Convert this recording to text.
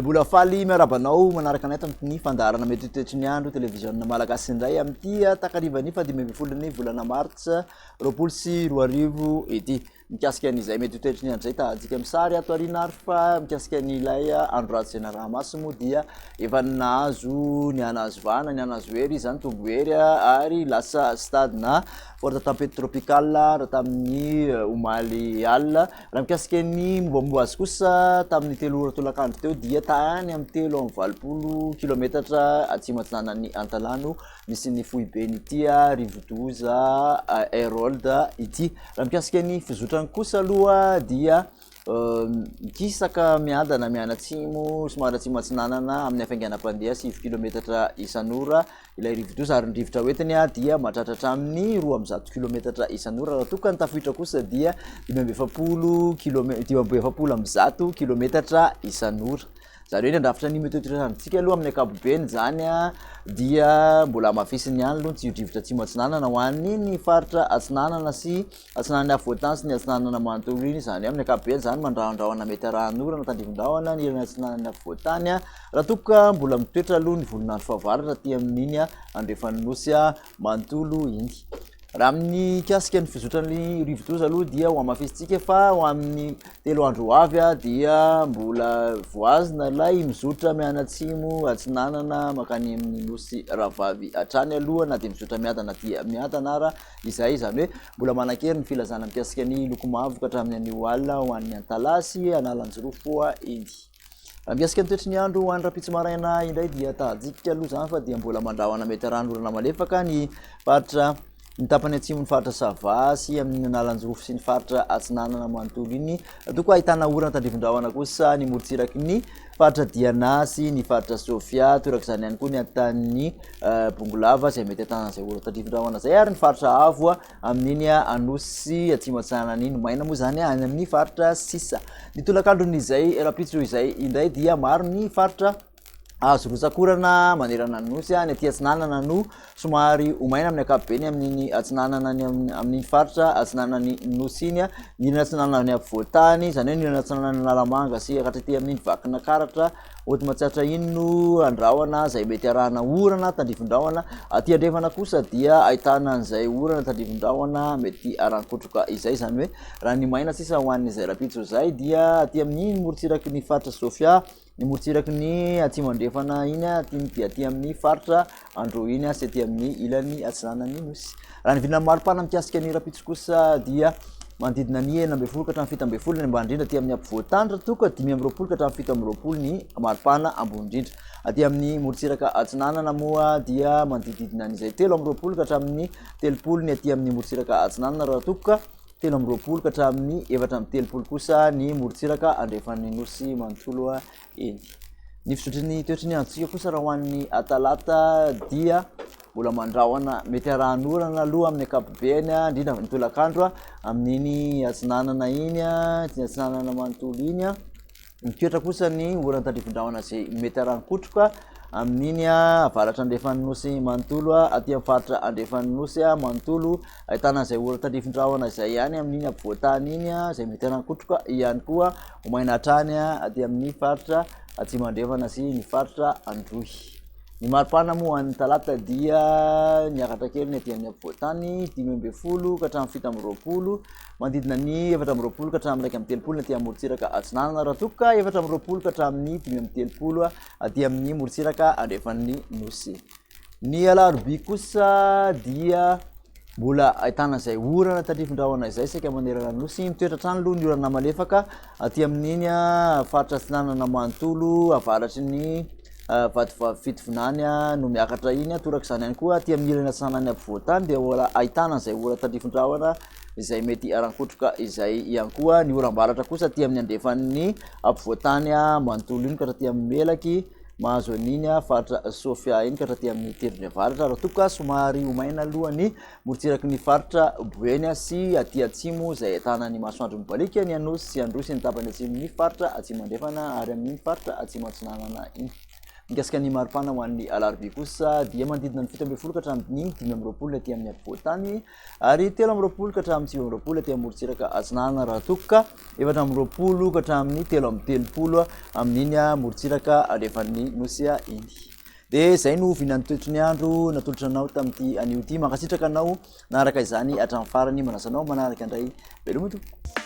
mbola faly miarahaba anao manaraka anay tamin'ny fandaharana mety ho toetry ny andro televiziona malagasy indray amin'ity takarivan'ny faha-15 ny volana martsa 2020 ity. Mikasika an'izay mety ho toetry ny andro izay tahadika amin'ny sary ato aoriana ary fa mikasika an'ilay andro ratsy izay naraha-maso moa dia efa nahazo ny hanazo vahana, ny hanazo hery izany, tombo hery ary lasa stade na forte tempête tropicale raha tamin'ny omaly alina. Raha mikasika ny mombamomba azy kosa tamin'ny 3 ora tolakandro teo dia tany amin'ny 83 kilometatra atsimo atsinanan'ny Antalaha no misy ny foiben'ity rivodoza Harold ity. Raha mikasika ny fizotrany kosa aloha dia mikisaka miadana mianatsimo somary atsimo atsinanana amin'ny hafainganam-pandeha 9 kilometatra isan'ora ilay rivodoza ary ny rivotra hoentiny dia mahatratra hatramin'ny 200 kilometatra isan'ora raha toa ka ny tafiotra kosa dia 45 kilome- 145 kilometatra isan'ora. Izany hoe ny handrafitra ny météo toetr'androntsika aloha amin'ny ankapobeny izany dia mbola hamafisiny ihany aloha ny tsio-drivotra atsimo atsinanana ho an'iny faritra atsinanana sy atsinanan'ny afovoan-tany sy ny atsinanana manontolo iny. Izany hoe amin'ny ankapobeny izany mandrahondrahona mety arahan'orana tandrifin-drahona ny ilany atsinanan'ny afovoan-tany raha toa ka mbola mitoetra aloha ny volon'andro fahavaratra aty amin'iny andrefan'ny nosy manontolo iny. Raha amin'ny mikasika ny fizotran'ny rivodoza aloha dia ho hamafisintsika fa ho amin'ny 3 andro ho avy dia mbola voazona ilay mizotra mianatsimo atsinanana mankany amin'ny nosy rahavavy hatrany aloha na dia mizotra miadana dia miadana ara izay, izany hoe mbola manan-kery ny filazana mikasika ny loko mavo ka hatramin'ny anio alina ho an'ny Antalaha sy Analanjirofo iny. Raha mikasika ny toetry ny andro ho an'ny rahampitso maraina indray dia tahajikika aloha izany fa dia mbola mandrahona mety ranonorana malefaka ny faritra ny tapany atsimon'ny faritra Sava sy amin'ny Analanjirofo sy ny faritra Atsinanana manontolo iny. Raha toa ka ahitana orana tandrifin-drahona kosa ny morontsiraky ny faritra Diana sy ny faritra Sofia, torak'izany ihany koa ny antanin'ny Bongolava izay mety ahitana an'izay orana tandrifin-drahona izay ary ny faritra avo amin'iny Anosy Atsimo Atsinanana iny. Maina moa izany any amin'ny faritra sisa. Ny tolakandron'izay rahampitso izay indray dia maro ny faritra azo rotsakorana manerana ny nosy. Ny aty atsinanana no somary ho maina amin'ny ankapobeny amin'iny atsinanana ny amin'iny faritra atsinanan'ny nosy iny. Ny ilany atsinanana ny afovoan-tany, izany hoe ny ilany atsinanana Analamanga sy hatraty amin'iny Vakinankaratra, Haute Matsiatra iny no andrahona izay mety arahana orana tandrifin-drahona. Aty andrefana kosa dia ahitana an'izay orana tandrifin-drahona mety aran-kotroka izay, izany hoe raha ny maina sisa ho an'izay rahampitso izay dia aty amin'ny morontsiraky ny faritra Sofia, ny morontsiraky ny atsimo andrefana iny, aty dia aty amin'ny faritra Androy iny sy aty amin'ny ilany atsinanan'ny nosy. Raha ny vinan'ny maripana mikasika ny rahampitso kosa dia manodidina ny 16 ka hatramin'ny 17 ny ambany indrindra aty amin'ny ampovoan-tany, raha toa ka 25 ka hatramin'ny 27 ny maripana ambony indrindra. Aty amin'ny morontsiraka atsinanana moa dia manodididina an'izay 23 ka hatramin'ny 30 ny aty amin'ny morontsiraka atsinanana, raha toa ka 23 ka hatramin'ny 34 kosa ny morontsiraka andrefan'ny nosy manontolo eny. Ny fizotry ny toetry ny androntsika kosa raha ho an'ny talata dia mbola mandrahona mety arahan'orana aloha amin'ny ankapobeny, indrindra ny tolakandro amin'iny atsinanana iny, iny atsinanana manontolo iny. Mitoetra kosa ny orana tandrifin-drahona izay mety arahan-kotroka amin'iny avaratra andrefan'ny nosy manontolo, aty amin'ny faritra andrefan'ny nosy manontolo. Ahitana izay orana tandrifin-drahona izay ihany amin'iny ampovoan-tany iny, izay mety arahan-kotroka ihany koa. Ho maina hatrany aty amin'ny faritra atsimo andrefana sy ny faritra Androy. Ny maripana moa an'ny talata dia niakatra kely ny aty amin'ny ampovoan-tany, 15 ka hatramin'ny 27, manodidina ny 24 ka hatramin'ny 31 ny aty amin'ny morontsiraka atsinanana, raha toa ka 24 ka hatramin'ny 35 aty amin'ny morontsiraka andrefan'ny nosy. Ny alarobia kosa dia mbola ahitana izay orana tandrifin-drahona izay saika manerana ny nosy. Mitoetra hatrany aloha ny orana malefaka aty amin'iny faritra atsinanana manontolo, avaratry ny Vatovavy Fitovinany no miakatra iny. Toraka izany ihany koa aty amin'ny ilany atsinanan'ny ampovoan-tany dia mbola ahitana izay orana tandrifin-drahona izay mety haran-kotroka izay ihany koa. Ny oram-baratra kosa aty amin'ny andrefan'ny ampovoan-tany manontolo iny ka hatraty amin'ny Melaky. Mahazo an'iny faritra Sofia iny ka hatraty amin'ny tendrony avaratra raha toa ka somary ho maina aloha ny morontsiraky ny faritra Boeny sy aty atsimo izay ahitana ny masoandro mibaliaka ny Anosy sy Androy sy ny tapany atsimon'ny faritra Atsimo Andrefana ary amin'iny faritra Atsimo Atsinanana iny. Mikasika ny maripana ho an'ny alarobia kosa dia manodidina ny 17 ka hatramin'ny 25 ny aty amin'ny afovoan-tany ary 23 ka hatramin'ny 29 aty amorontsiraka atsinanana raha toa ka 24 ka hatramin'ny 33 amin'iny morontsiraka andrefan'ny nosy iny. Dia izay no vinan'ny toetry ny andro natolotra anao tamin'ity anio ity. Mankasitraka anao nanaraka izany hatramin'ny farany. Manasa anao manaraka indray. Veloma tompoko.